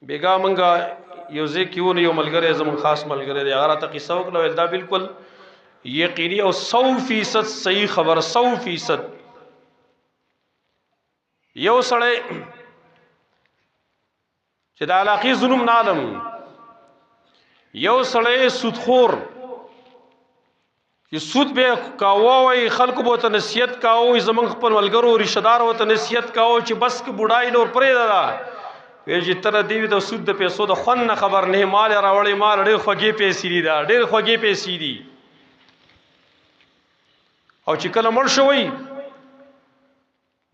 بیګا مونږه یو ځای کې ونه، یو ملګری زمونږ خاص ملګری دی، هغه راته قصه وکړه، ویل دا بالکل یقیني او 100% صحیح خبر، 100%۔ یو سړی چې د علاقې ظلم نالم، یو سړی سودخور چې سود به کاوه، وای خلکو به ته نصیحت کاوه، زمونږ خپل ملګرو رشتہ دار ته نصیحت کاوه چې بس کې بډای نور پرې ده۔ وی چې تر دې د سود د پیسو د خون نه خبر نه، مال راوړې، مال ډېر خوږې پیسې دي، دا ډېر خوږې پیسې دي۔ او چې کله مړ شوی،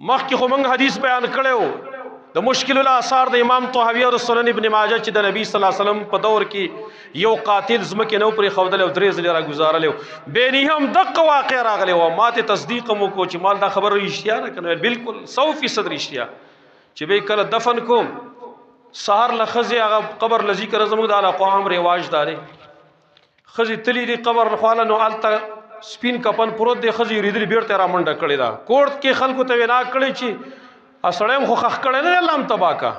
مخکې خو موږ حدیث بیان کړو د مشکل الاثار د امام طحاوی او سنن ابن ماجه چې د نبی صلی الله علیه وسلم په دور کې یو قاتل زمکه نو پرې خودل او درې ځلې را گزارل، به نه هم دغه واقع راغلی و۔ ماته تصدیق مو کو چې مال دا خبر رښتیا نه کنه، بالکل 100% رښتیا۔ چې به کله دفن کوم، سهار لخزه هغه قبر لذي کر، زموږ د علاقو عام رواج داري، خزي تلی دی قبر خواله، نو الته سپین کپن پروت دی، خزي ریدلی، بیرته را منډه کړی دا کوړت کې خلکو ته وینا کړی چې اسړیم خو خخ کړی نه، الله هم تبا کا۔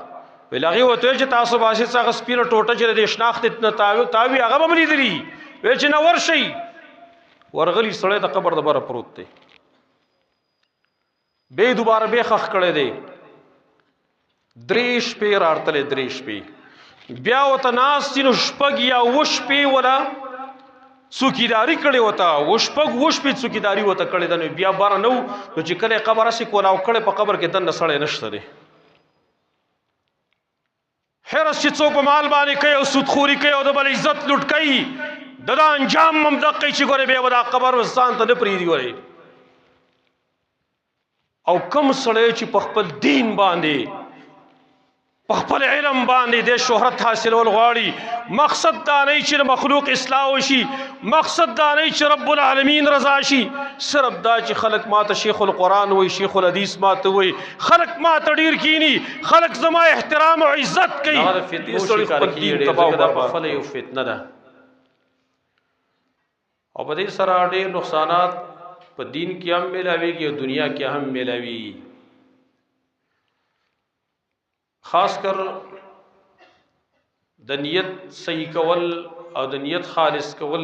ویل هغه وته چې تاسو باسي څنګه سپینه ټوټه چې د شناخت نه تاوی تاوی هغه به ملي، ویل چې نه ورشي۔ ورغلی، سړی د قبر د بره پروت دی، به دوباره به خخ کړی دی۔ درې شپې راړتلې، درې شپې بیا وته ناس نو شپږ یا وشپې ولا څوکیداری کړي وته، وشپږ وشپې څوکیداری وته کړي د۔ نو بیا بار نو نو چې کله قبر اسی کولاو کړي، په قبر کې دنه سړی نشته دی۔ حرس چې څوک په مال باندې کوي او سودخوري کوي او د بل عزت لوټ کوي، د دا انجام هم دقه چې ګوره بیا دا قبر ځان ته نه پریږدي ګوره۔ او کم سړی چې په خپل دین باندې، په خپل علم باندې د شهرت حاصلول غواړي، مقصد دا نه چې مخلوق اصلاح وشي، مقصد دا نه چې رب العالمین رضا شي، صرف دا چې خلق ماته شیخ القرآن وي، شیخ الحدیث ماته وي، خلق ماته ډیر کینی، خلق زما احترام او عزت کوي، دا فتنو شکار دین کیږي، تباہ ځکه دا برباد۔ په خپله یو فتنه ده او په دې سره ډېر نقصانات په دین کې هم ملاويږي او دنیا کې هم ملاوي۔ خاص کر د نیت صحیح کول او د نیت خالص کول،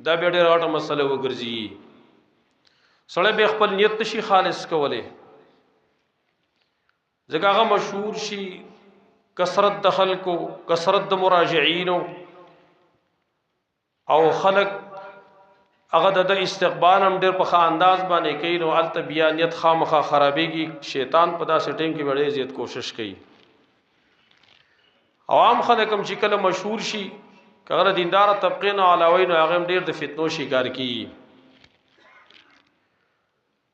دا بیا ډېره غټه مسله وګرځي۔ سړی به خپل نیت نشي خالص کولی، ځکه هغه مشهور شي، کثرت د خلکو، کثرت د مراجعینو، او خلک هغه د استقبال هم ډېر په ښه انداز باندې کوي، نو هلته بیا نیت خامخا خرابېږي۔ شیطان په داسې ټایم کې به ډېر زیات کوشش کوي۔ او عام خلک هم چې کله مشهور شي، که هغه د دینداره طبقې نه علاوه، نو هغه هم ډېر د فتنو شکار کیږي۔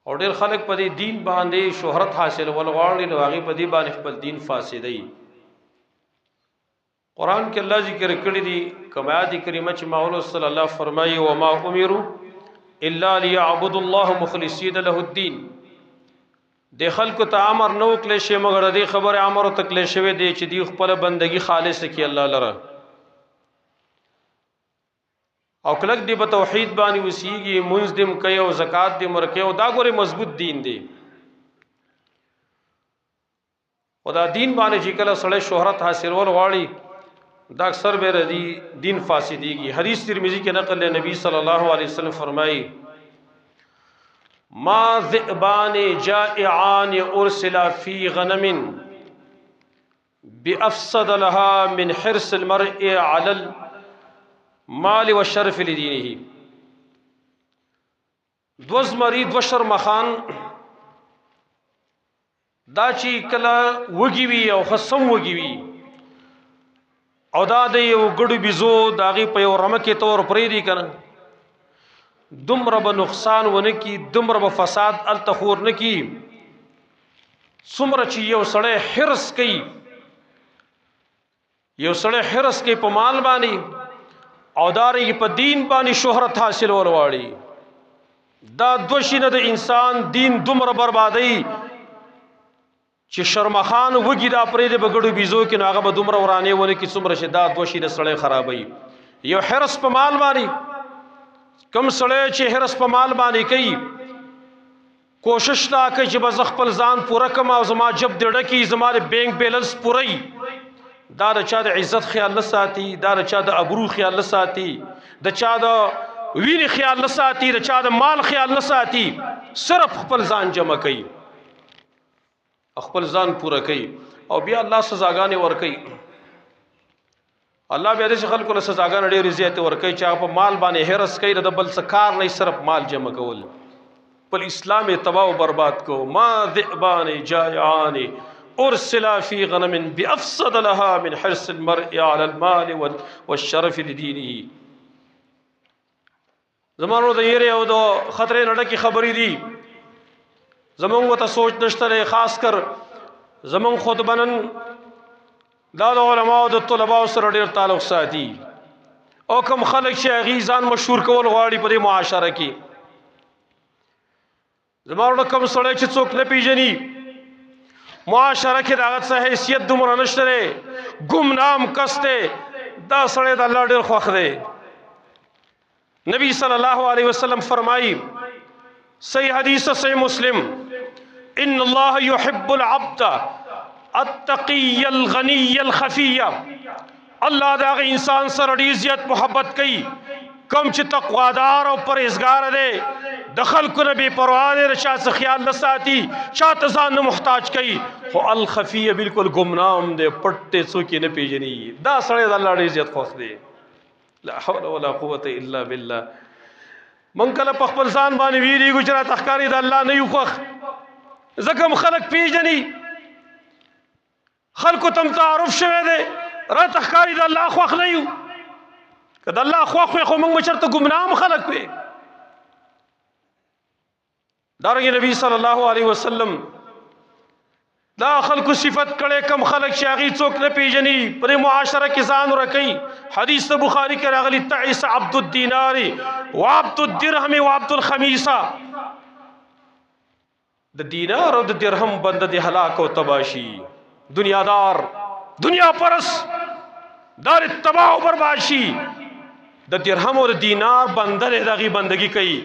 او ډېر خلک په دې دین باندې شهرت حاصلول غواړي، نو هغې په دې باندې خپل دین فاسدوي۔ قرآن کې الله ذکر کړی دی، کوم آیات کریمه چې ما ولوستل، الله فرمایي وما امروا الا ليعبدوا الله مخلصین له الدین۔ د خلکو ته امر نه وکړی شي مګر د دې خبرې امر ورته کړی شوی دی چې دوی خپله بندګي خالصه کړي الله لره، او کلک دی په توحید باندې وسیږي، مونځ دې هم کوي او زکات دې هم ورکوي، او دا ګورې مضبوط دین دی۔ او دا دین باندې چې کله سړی شهرت حاصلول غواړي، دا اکثر به ردی دین فاسدېږي۔ حدیث ترمذی کې نقل دی، نبی صلی الله علیه وسلم فرمایي ما ذئبان جائعان ارسلا فی غنم بأفسد لها من حرص المرء على المال والشرف لدينه۔ دو زمری، دو شرمخان، دا چې کله وږي وي او خصم وږي وي، او دا د یو ګډو بیزو د هغې په یو رمه کې ته ورپرېږدي که نه، دومره به نقصان ونه کړي، دومره به فساد هلته خور نه کړي، څومره چې یو سړی حرص کوي، یو سړی حرص کوي په مال باندې او دارنګې په دین باندې شهرت حاصلول غواړي۔ دا دوه شیونه د انسان دین دومره بربادوي چې شرمخان وږي دا پرېږدي په ګډو بیزو کې، نو هغه به دومره ورانې ونه کړي څومره چې دا دوه شیونه سړی خرابوي۔ یو حرص په مال باندې، کم سړی چې حرص په مال باندې کوي، کوشش دا کوي چې بس خپل ځان پوره کړم او زما جب دې ډکي، زما د بینک بیلنس پوره وي، دا د چا د عزت خیال نه ساتي، دا د چا د ابرو خیال نه ساتي، د چا د وینې خیال نه ساتي، د چا د مال خیال نه ساتي، صرف خپل ځان جمع کوي، خپل ځان پوره کوي، او بیا الله سزاګانې ورکوي. الله بیا داسې خلکو له سزاګانې ډېرې زیاتې ورکوي چې هغه په مال باندې حرص کوي، د بل څه کار نه، صرف مال جمع کول. خپل اسلام یې تباه او برباد کو. ما ذئبان جائعان ارسلا فی غنم بافسد لها من حرص المرء على المال والشرف لدينه. زمانو د یری او د خطرې نه ډکې خبرې دي، زمونږ ته سوچ نشته دی. خاص کر زمونږ خطبه نن دا د علماو د طلباو سره ډېر تعلق ساتي، او کوم خلک چې هغوی ځان مشهور کول غواړي په دې معاشره کې. زما وروڼه، کوم سړی چې څوک نه پیژني معاشره کې د هغه څه حیثیت دومره نشته دی، ګمنام کس دی، دا سړی د الله ډېر خوښ دی. نبی صلی الله علیه وسلم فرمایي، صحیح حدیث، صحیح مسلم، ان الله يحب العبد التقي الغني الخفي. الله دا هغه انسان سره ډېر زیات محبت کوي کوم چې تقوادار او پرهیزګار دی، د خلکو نه بې پروا دی، د چا څه خیال نه ساتي، چا ته ځان نه محتاج کوي، خو الخفي بالکل ګمنام دی، پټ دی، څوک یې نه پیژني. دا سړی د الله ډېر زیات خوښ دی. لا حول ولا قوت الا بالله. مونږ کله په خپل ځان باندې ویریږو چې راته ښکاري د الله نه یو خوښ، ځکه هم خلک پیژني، خلکو ته هم تعارف شوی دی، راته ښکاري د الله خوښ نه یو. که د الله خوښ وي خو موږ به چېرته ګمنام خلک وي. دارنګه نبی صلی الله علیه وسلم دا خلکو صفت کړي، کم خلک چې هغوی څوک نه پیژني، په دې معاشره کې ځان ورکوي. حدیث د بخاري کې راغلي، تعس عبد الدینار وعبد الدرهم وعبد الخمیسه. د دینار او د درهم بنده دې هلاک او تباه شي. دنیادار، دنیا پرس، دار تباه او برباد شي. د درهم او د دینار بنده دی، د هغې بندګي کوي،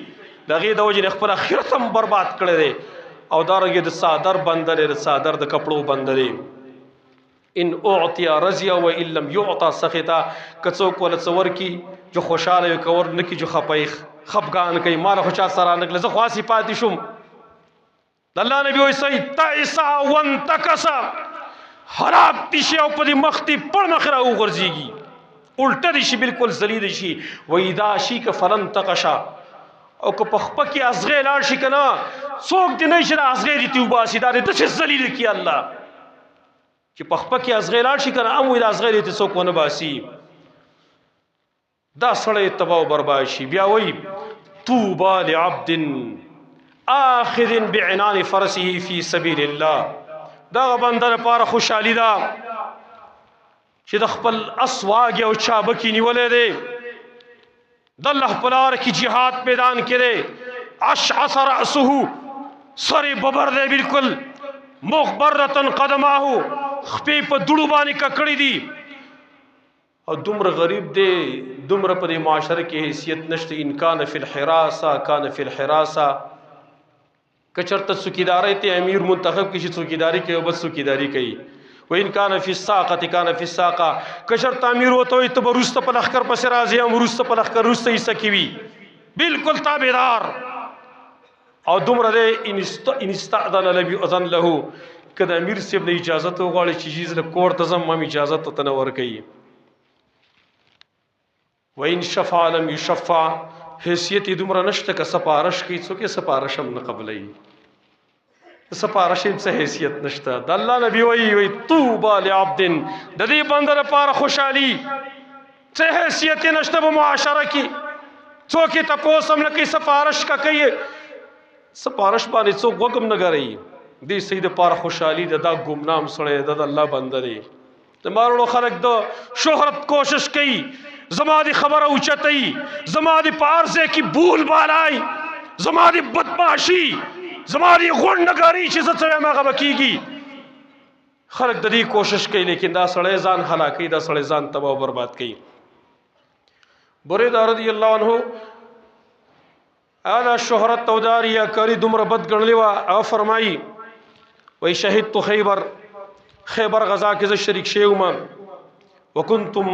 د هغې د وجې نه خپل آخرت هم برباد کړی دی. او دارنګه د څادر بنده دی، د څادر د کپړو بنده دی. ان اعطي رضي و ان لم يعطى سخط. که څوک وله څه ورکړي جو خوشحاله وي، که ور نه کړي جو خپه یې، خفګان کوي، ما له خو چا څه رانه کړل، زه خو هسې پاتې شوم. د الله نبي وایي صحیح، تعس وانتکس، هلاک دي شي او په دې مخ دې پړ مخ را وغورځېږي، الټه دي شي، بالکل ذلیل شي. وایي دا شي که فلن تقشا، او که په خپه کې ازغی لاړ شي که نه، څوک دې نه شي دا ازغی دې ترې وباسي، دا دې داسې ذلیل کړي الله چې په خپه کې ازغی لاړ شي که نه، هم وایي دا ازغی دې ترې څوک ونه باسي. دا سړی تباه او برباد شي. بیا وایي طوبی لعبد آخذ بعنان فرسه فی سبیل الله. دغه بنده لپاره خوشحالي ده چې د خپل اسواګ او چابکې نیولی دی، د الله په لار کې جهاد میدان کې دی. اشعث رأسه، سر یې ببر دی بالکل، مغبرة قدماه، خپې په دوړو باندې ککړې دي، او دومره غریب دی، دومره په دې معاشره کې حیثیت نشته. ان کان فی الحراسه کان فی الحراسه. که چېرته څوکیدارۍ ته امیر منتخب کړي چې څوکیداري کوي، بس څوکیداري کوي. وان کان فی الساقه کان فی الساقه. که چېرته امیر ورته وایي ته به وروسته په لښکر پسې راځې، هم وروسته په لښکر وروسته حصه کې وي، بالکل تابعدار. او دومره دی ان استأذن لم یؤذن له. که د امیر صاحب نه اجازه وغواړي چې جی زه کور ته ځم، هم اجازه ورته نه ورکوي. وان شفع لم یشفع. حیثیت یې دومره نشته که سپارش کوي، څوک یې سپارش هم نه قبلوي، سپارش یې څه حیثیت نشته. د الله نبی وایي، وایي طوبی لعبد، د دې بنده لپاره خوشحالي، څه حیثیت یې نشته په معاشره کې، څوک یې تپوس هم نه کوي، سپارش که کوي، سپارش باندې څوک غوږ هم نه ګروي. دې سړي دپاره خوشحالي ده، دا ګمنام سړی ده، د الله بنده دی. د مارونو خلک د شهرت کوشش کوي، زما دې خبره اوچتوي، زما دې په هر ځای کې بول بالای، زما دې بدمعاشي، زما دې غونډه ګاري چې زه څه وایم هغه به کېږي. خلک د دې کوشش کوي، لیکن دا سړی ځان هلاکوي، دا سړی ځان تباه او برباد کوي. بریده رضی الله عنه هغه شهرت او دا ریاکاري دومره بد ګڼلې وه. هغه فرمایي، وایي شهید تو خیبر، خیبر غزا کې زه شریک شوی وم. وکنتم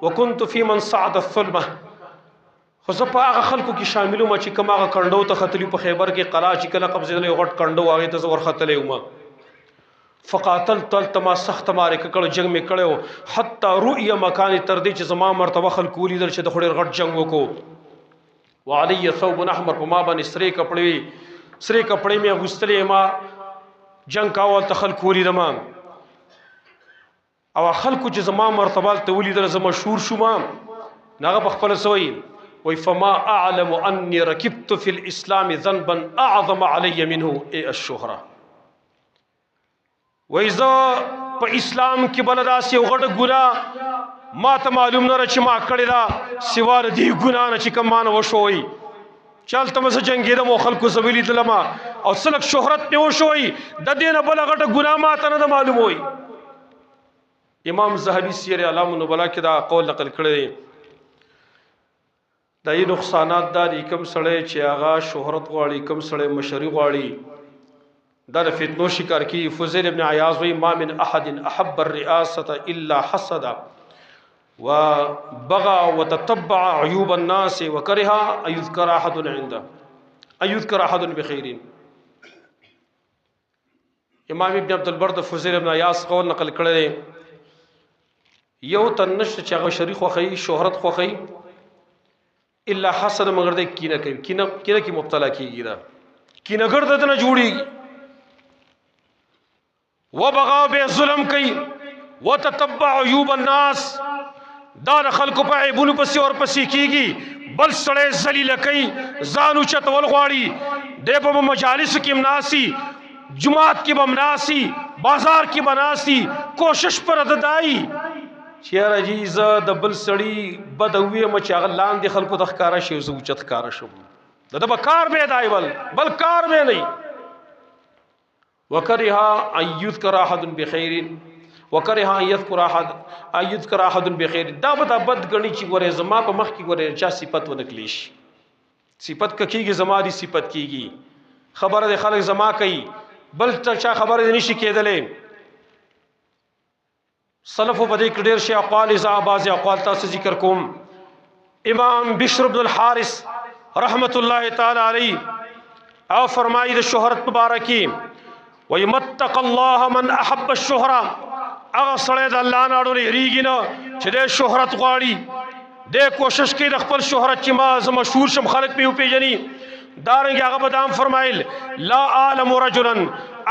وكنت في من صعد الثلمه، خو زه په هغه خلکو کې شامل وم چې کوم هغه کندو ته ختلی په خیبر کې قلا چې کله قبضېدلی یو غټ کندو هغې ته زه ورختلی وم. فقاتلت، هلته ما سخته معرکه کړو، جنګ مې کړی و، حتی رؤیه مکاني، تر دې چې زما مرتبه خلکو ولیدل چې د خو ډېر غټ جنګ وکړو. وعلی ثوب احمر، په ما باندې سرې کپړې وې، سرې کپړې مې اغوستلې، ما جنګ کاوه، هلته خلکو ولیدم او خلکو چې زما مرتبه هلته ولیدل زه مشهور شوم. نو هغه په خپله څه وایي؟ وایي فما اعلم اني رکبت في الاسلام ذنبا اعظم علی منه ای الشهره. وایي زه په اسلام کې بله داسې یو غټه ګناه ما ته معلوم نه ده چې ما کړې ده سوا د دې ګناه نه چې کوم ما نه وشوی، چې هلته به زه جنګېدم او خلکو زه ولیدلم او څه لږ شهرت مې وشوی، د دې نه بله غټه ګناه ما ته نه ده معلوم. وایي امام ذهبي سیر اعلام النبلا کې دا قول نقل کړی دی. دا یې نقصانات دا دي، کوم سړی چې هغه شهرت غواړي، کوم سړی مشري غواړي، دا د فتنو شکار کیږي. فضیل ابن عیاض وایي ما من احد احب الرئاسة الا حسد وبغى وتتبع عيوب الناس وكره ان يذكر احد عنده ان يذكر احد بخير. امام ابن عبد البر د فضیل ابن عیاض قول نقل کړی دی، یو تن نشته چې هغه شریک خوښوي، شهرت خوښوي، الا حسد، مګر دی کینه کوي، کینه کینه کې مبتلا کیږي، دا کینهګر د نه جوړیږي. وبغا، به ظلم کوي، وتتبع عیوب الناس، دا د خلکو په عیبونو پسې اور پسې کیږي، بل سړی ذلیل کوي، ځان اوچتول غواړي، دی په مجالسو کې هم ناسي، جومات کې به هم ناسي، بازار کې به ناسي، کوشش پر د دای چې یاره جي زه د بل سړي بد ووایم چې هغه لاندې خلکو ته ښکاره شي، زه اوچت ښکاره شم. د ده به کار به دی، بل کار به نه. وکره ان یذکر احد بخیر وکره ان یذکر احد ان یذکر احد بخیر، دا به دا بد ګڼي چې ګوره زما په مخ کې ګوره چا صفت ونه کړي شي، صفت که کېږي زما دي صفت کېږي، خبره د خلک زما کوي، بل چا خبره دې نشي کېدلی. سلفو په دې کې ډېر شي اقوال، زه بعضې اقوال تاسو ذکر کوم. امام بشر بن الحارث رحمت الله تعالی علیه او فرمایي د شهرت مبارک کې وایي متق الله من احب الشهره، هغه سړی د الله نه اړول یریږي نه چې دی شهرت غواړي، دی کوشش کوي د خپل شهرت چې ما زه مشهور شم، خلک مې وپېژني. دارنګه هغه به دا هم فرمایل لا اعلم رجلا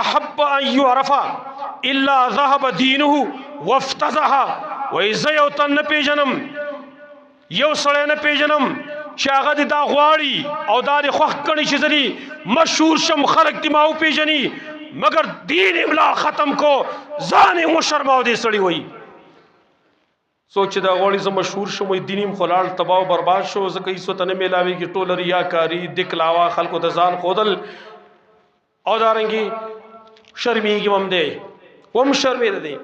احب ان يعرف الا ذهب دينه وافتضح. وایي زه یو تن نه پېژنم، یو سړی نه پېژنم چې هغه دې دا غواړي او دا دې خوښ کړي چې زه دې مشهور شم، خلک دې ما وپېژني، مګر دین یې ملا ختم کو، ځان یې وشرماو. دې سړي وایي څوک چې دا غواړي زه مشهور شم، وایي دین یې خو لاړ تباه او برباد شو، ځکه هېڅ ورته نه میلاویږي، ټوله ریاکاري، دکلاوه، خلکو ته ځان ښودل او دارنګې شرمېږي هم دی، هم شرمېده دی.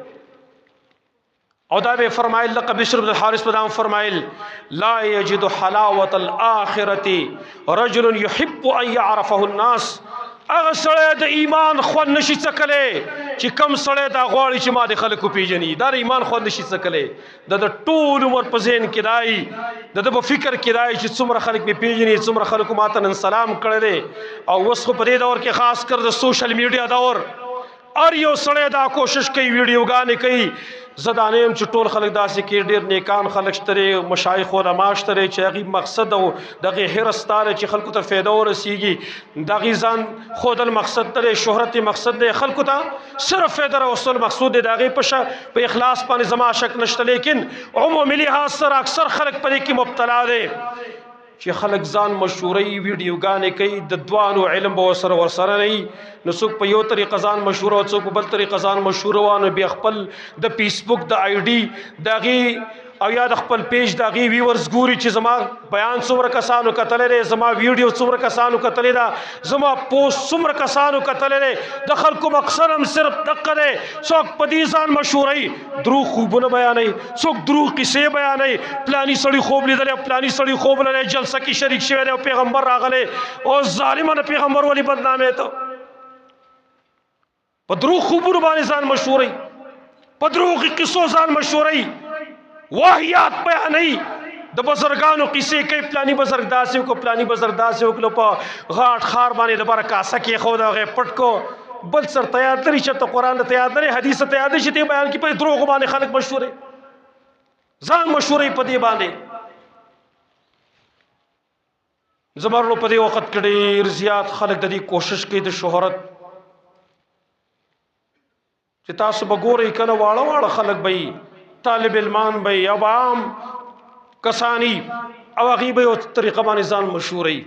او دا به فرمایل لقب بشر بن الحارث په دام فرمایل لا يجد حلاوه الاخره رجل يحب ان يعرفه الناس. هغه سړی د ایمان خوند نشي څکلی چې کم سړی دا غواړي چې ما د خلکو پیژني، دا د ایمان خوند نشي څکلی. د ده ټول عمر په ذهن کې دی، د ده په فکر کې دی چې څومره خلک مې پیژني، څومره خلکو ما ته نن سلام کړی دی. او اوس خو په دې دور کې خاص کر د سوشل میډیا دور، هر یو سړی دا کوشش کوي، ویډیوګانې کوي. زه دا نه یم چې ټول خلک داسې کوي، ډېر نیکان خلک شته دی، مشایخ علما شته دی چې هغوی مقصد او د هغې حرص دا دی چې خلکو ته فایده ورسېږي، د هغوی ځان ښودل مقصد نه دی، شهرت یې مقصد دی، خلکو ته صرف فایده راوستل مقصود دی. د هغې په اخلاص باندې زما شک نشته، لیکن عمومي لحاظ سره اکثر خلک په دې کې مبتلا دی چې خلک ځان مشهوروي، ویډیوګانې کوي، د دوانو علم به ورسره نه وي. نو څوک په یو طریقه ځان مشهور او څوک په بل طریقه ځان مشهور وه، نو بیا خپل د فیسبوک د آی ډي د هغې او یا د خپل پیج د هغې ویورز ګوري چې زما بیان څومره کسانو کتلی دی، زما ویډیو څومره کسانو کتلی ده، زما پوسټ څومره کسانو کتلی دی. د خلکو مقصد هم صرف دقه دی، څوک په دې ځان مشهوروي، دروغ خوبونه بیانوي، څوک دروغ قصې بیانوي، پلاني سړي خوب لیدلی، پلاني سړي خوب لیدلی، جلسه کې شریک شوی دی او پیغمبر راغلی او ظالمانه پیغمبر ولې بدنامې ته په دروغ خوبونو باندې ځان مشهوروي، په دروغ قصو ځان مشهوروي. واهیات بیانوي، د بزرګانو قصې کوي، پلانی بزرګ داسې وکړو، پلانی بزرګ داسې وکړو، په غاټ خار باندې د بره کاسه کېښوده، هغه یې پټ کړو. بل سر ته یاد لري، چېرته قرآن ته یاد لري، حدیث ته یاد لري چې دې بیان کې په دروغو باندې خلک مشهور، ځان مشهوري په دې باندې. زمرلو په دې وخت کې ډېر زیات خلک د دې کوشش کوي د شهرت، چې تاسو به ګورئ کنه واړه واړه خلک به طالب علمان به یا عام کسانی او هغوی به یو طریقه باندې ځان مشهوروي.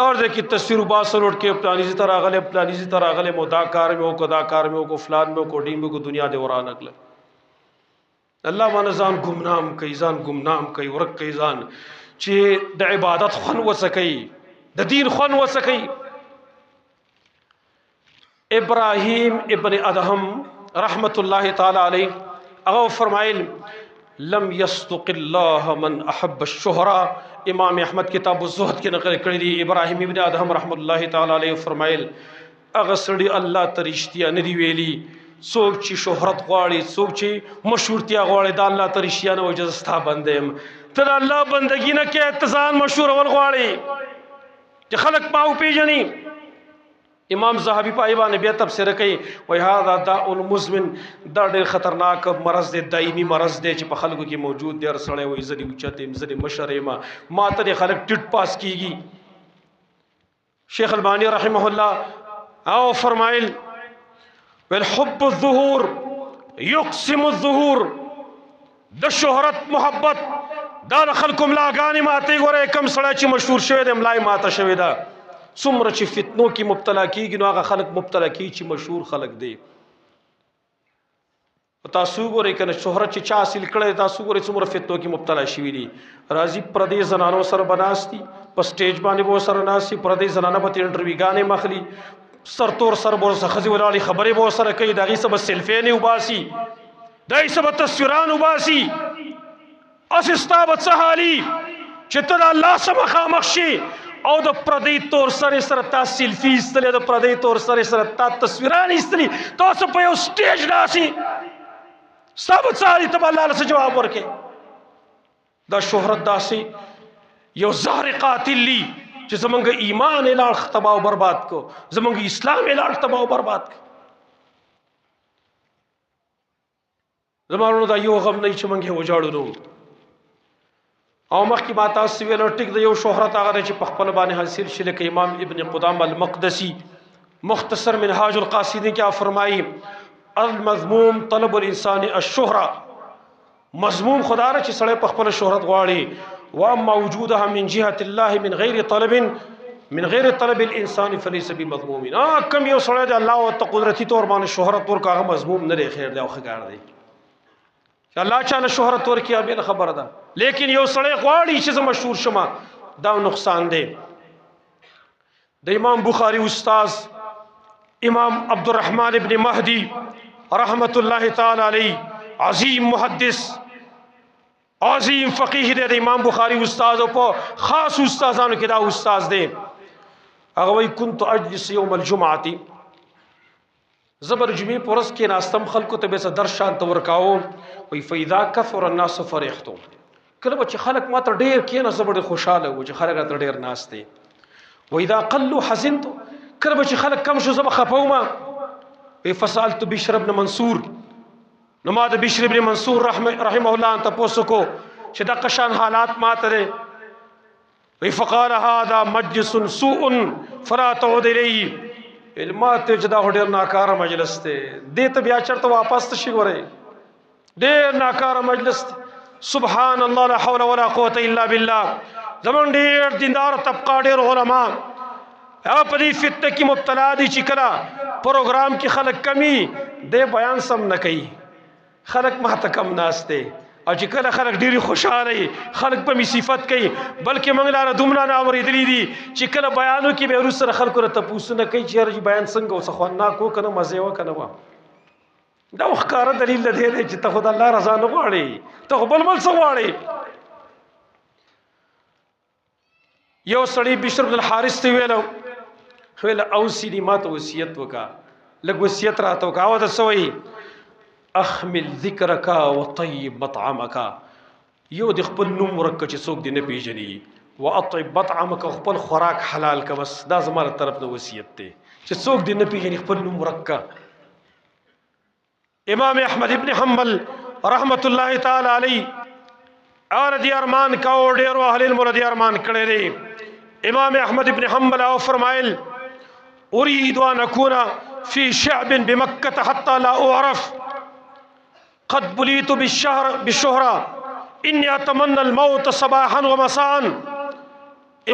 اور د کې تصویر وباسل، وټ کې پلاني ځای ته راغلی، پلاني ځای ته راغلی، مو دا کار مې وکړو، دا کار مې وکړو، فلان مې وکړو، ډیم مې وکړو، دنیا دې ورانه کړه. الله باندې ځان ګمنام کوي، ځان ګمنام کوي، ورک کوي ځان، چې د عبادت خوند وڅکوي، د دین خوند وڅکوي. ابراهیم ابن ادهم رحمت الله تعالی علیه هغه فرمایل لم يصدق الله من احب الشهرة. امام احمد کتاب الزهد کې نقل کړی دی، ابراهیم ابن ادهم رحمت الله تعالی علیه فرمایل هغه سړي الله ته رښتیا نه دی ویلي څوک چې شهرت غواړي، څوک چې مشهورتیا غواړي، دا الله ته رښتیا نه وایي چې زه ستا بنده یم. ته د الله بندګي نه کوې، ته ځان مشهورول غواړې چې خلک ما وپېژني. امام زهبي په باندې بیا تبصره کوي، وایي هذا داء مزمن، دا ډېر خطرناک مرض دی، دایمي مرض دی چې په خلکو کې موجود دی. هر سړی وایي زه دې اوچت یم، زه دې مشر یم، ما ته دې خلک ټیټ پاس کیږي. شیخ البانی رحمه الله او فرمایل والحب الظهور يقسم الظهور، د شهرت محبت دا د خلکو ملاګانې ماتې. ګورئ کم سړی چې مشهور شوی دی، ملا یې ماته شوې ده. څومره چې فتنو کې مبتلا کیږي، نو هغه خلک مبتلا کیږي چې مشهور خلک دي. تاسو ګورئ کنه شهرت چې چا حاصل کړی، تاسو ګورئ څومره فتنو کې مبتلا شوي دي. راځي پردې زنانو سره به ناست دي، په سټیج باندې به ورسره ناست دي، پردې زنانه به ترې انټرویوګانې مخلي، سر تور سر به ورسره ښځې ولاړې خبرې به ورسره کوي، د هغې څه به سیلفیانې وباسي، د هغې څه به تصویران وباسي. هسې ستا به څه حالي چې ته د الله سره مخامخ شي او د پردۍ تور سرې سره تا سیلفي ایستلې، د پردۍ تور سرې سره تا تصویران ایستلي، تاسو په یو سټیج ناست، ستا به څه حالي؟ ته به الله له څه جواب ورکړې؟ دا شهرت داسې یو زهر قاتل دی چې زمونږ ایمان یې لاړ تباه او برباد کړو، زمونږ اسلام یې لاړ تباه او برباد کړو. زما وروڼو دا یو غم نه چې موږ یې وژاړو نو. او مخکې ما تاسو ویل ټیک د یو شهرت هغه دی چې په خپل باندې حاصل شي، لکه امام ابن قدام المقدسی مختصر منهاج القاصدین کې فرمایي المذموم طلب الانسان الشهرة، مذموم خدا را چې سړی په خپل شهرت غواړي. واما وجودها من جهة الله من غیر طلب، من غیر طلب الانسان فليس بمذموم. کم یو سړی دی الله او ته قدرتي طور باندې شهرت ورکړه، هغه مذموم نه دی، خیر دی او ښه کار دی چې الله چاله شهرت ورکړي، بېله خبره ده. لیکن یو سړی غواړي چې زه مشهور شم، دا نقصان دی. د امام بخاری استاد امام عبدالرحمن ابن مهدی رحمت الله تعالی علیه، عظیم محدث، عظیم فقیه دی، د امام بخاری استاد او په خاص استادانو کې دا استاد دی. هغه وایي كنت اجلس یوم الجمعه، زه به د جمعې په ورځ کېناستم، خلکو ته به څه درس شان ته ورکاوه. وایي فاذا کثر الناس فرحت، کله به چې خلک ما ته ډېر کېنه زه به ډېر خوشحاله وم چې خلک راته ډېر ناست دي. واذا قلوا حزنت، کله به چې خلک کم شو زه به خفه وم. وایي فسألت بشر بن منصور، نو ما د بشر بن منصور رحمه الله تپوس وکړو چې دغه شان حالات ما ته دی. وایي فقال هذا مجلس سوء فلا تعود الیه، ما ته چې دا خو ډېر ناکاره مجلس دی، دې ته بیا چېرته واپس ته شي ګورئ، ډېر ناکاره مجلس دی. سبحان الله، لا حول ولا قوت الا بالله. زمونږ ډېر دیندار طبقه، ډېر علما هغه په دې فتنه کې مبتلا دي چې کله پروګرام کې خلک کمی دی بیان سم نه کوي، خلک ماته کم ناست دی، او چې کله خلک ډېر خوشحاله وي، خلک په می صفت کوي، بلکې موږ لاره دومره نه اورېدلي دي چې کله بیانو کې بیا وروسته خلکو نه تپوسونه کوي چې یاره بیان څنګه و، څه خوندناک و که نه، مزې وه که نه وه. دا ښکاره دلیل د دې دی چې ته خو د الله رضا نه غواړې، ته خو بل بل څه غواړې. یو سړي بشر بن الحارث ته ویل، ویل اوصني، ما ته وصیت وکړه، لږ وصیت راته وکړه. او ته څه وایي؟ اخمل ذکرک وطیب مطعمک، یو د خپل نوم ورک چې څوک دې نه پیژني، واطعم مطعمک، خپل خوراک حلال کا، بس دا زما له طرف نه وصیت دی چې څوک دې نه پیژني خپل نوم ورک کا۔ امام احمد ابن حنبل رحمت الله تعالی علی اور دی ارمان کاو، ډیرو اهل علم دی ارمان کړی دی۔ امام احمد ابن حنبل او فرمایل اريد ان اكون في شعب بمكة حتى لا اعرف، قد بليت بالشهرة، اني اتمنى الموت صباحا ومساء۔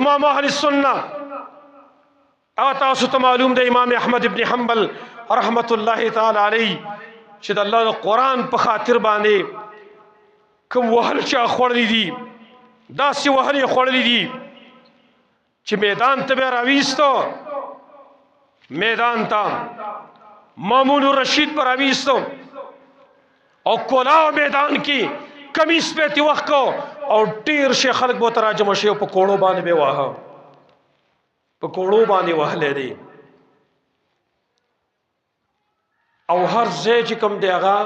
امام اهل السنه او تاسو ته معلوم دی امام احمد ابن حنبل رحمت الله تعالی علی چې د الله د قرآن په خاطر باندې کوم وهل چا خوړلي دي، داسې وهل یې خوړلي دي چې میدان ته به راویستو، میدان ته مامون الرشید به راویستو او کولاو میدان کې کمیس به تې وخت کو او ډېر شي خلک به ورته راجمع شي او په کوړو باندې به واهه، په کوړو باندې وهلی دی۔ او هر ځای چې کوم دی هغه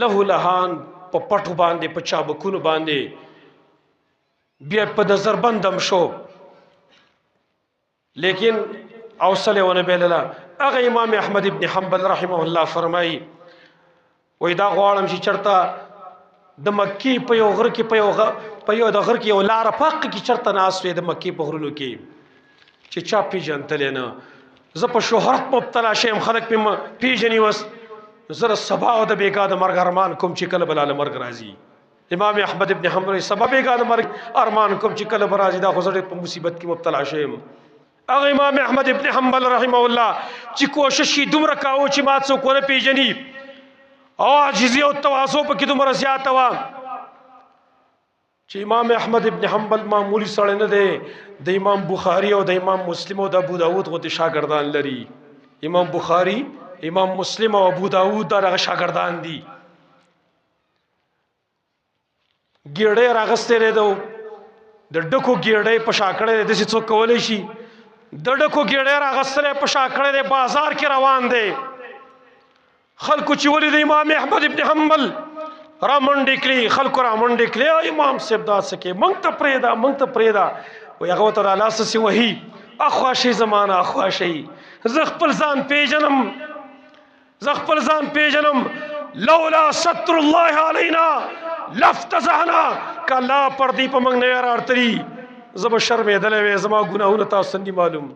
له لهان په پټو باندې، په چابکونو باندې بیا په نظر بندم شو، لیکن حوصله ونه بلله۔ هغه امام احمد ابن حنبل رحمه الله فرمایي وایي دا غواړم چې چېرته د مکې په یو غره کې، په یو د غره کې یو لاره په حق کې چېرته ناست وي د مکې په غرونو کې چې چا پېژندلی نه، زه په شهرت مبتلا شیم، خلک پې پېژني، اوس زه د سبا او د بېګا د مرګ ارمان کوم چې کله به لاله مرګ راځي۔ امام احمد ابن حنبل وایي سبا بېګا د مرګ ارمان کوم چې کله به راځي، دا خو زه ډېر په مصیبت کې مبتلا شیم۔ هغه امام احمد ابن حنبل رحمه الله چې کوشش یې دومره کاوه چې ما څوک ونه پېژني او عاجزي او تواضع پکې دومره زیاته وه چې امام احمد ابن حنبل معمولی سړی نه دی، د امام بخاري او د امام مسلم او د ابو داود غوندې شاګردان لري۔ امام بخاري، امام مسلم او ابو داود دا دغه شاګردان دي۔ ګیړۍ راغستې دی، د ډکو ګیړۍ په شا کړی دی، داسې څوک کولی شي؟ د ډکو ګیړۍ راغستلی په شا کړی دی، بازار کې روان دی۔ خلکو چې ولید امام احمد ابن حنبل را منډې کړې، خلکو را منډې کړې، ای امام صاحب دا څه کوې، موږ ته پرېږده، موږ ته پرېږده۔ وایي هغه ورته را لاس سي وهي، اخوا شئ زمانه، اخوا شئ، زه خپل ځان پېژنم، زه خپل ځان پېژنم، لولا ستر الله علینا لفتزعنا، که الله پردې په موږ نه وی راړتلي زه به شرمېدلی وی، زما ګناهونه تاسو ته نه دي معلوم۔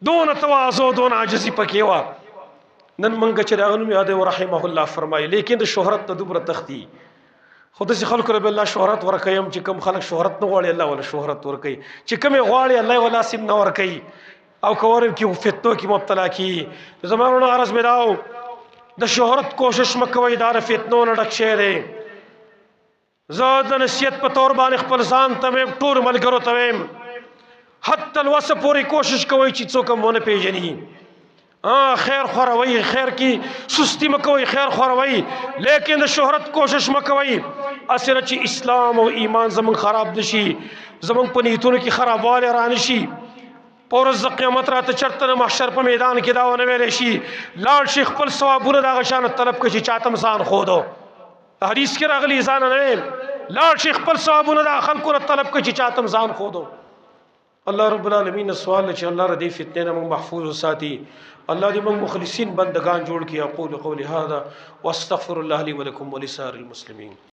دونه تواضع، دونه عاجزي پکې وه۔ نن موږ چې د هغه نوم یادوو رحمه الله فرمایي، لیکن د شهرت نه دومره تښتي، خو داسې خلکو له به الله شهرت ورکوي هم چې کوم خلک شهرت نه غواړي الله وله شهرت ورکوي، چې کوم یې غواړي الله یې وله هسې هم نه ورکوي او که ورم کې فتنو کې مبتلا کېږي۔ زما وروڼو عرض مې دا و، د شهرت کوشش مه کوئ، دا د فتنو نه ډک شی دی۔ زه د نصیحت په تور باندې خپل ځان ته وایم، ټولو ملګرو ته وایم، حتی الوسه پورې کوشش کوئ چې څوک هم ونه پېژني۔ خیر خوروئ، خیر کې سستی مه کوئ، خیر خوروئ، لیکن د شهرت کوشش مه کوئ، هسې نه چې اسلام او ایمان زموږ خراب نه شي، زموږ په نیتونو کې خرابوالی رانه شي، په ورځ د قیامت راته چېرته د محشر په میدان کې دا ونه ویلی شي لاړ شي خپل ثوابونه د هغه شانه طلب کړي چې چاته هم ځان ښودو۔ حدیث کې راغلي ځان نه ویل، لاړ شي خپل ثوابونه د خلکو نه طلب کړي چې چاته هم ځان ښودو۔ الله رب العالمین سوال چې الله را دې فتنې نه موږ محفوظ وساتي، الله دې موږ مخلصین بندگان جوړ کړي۔ اقول قولي هذا واستغفر الله لي ولكم ولسائر المسلمين۔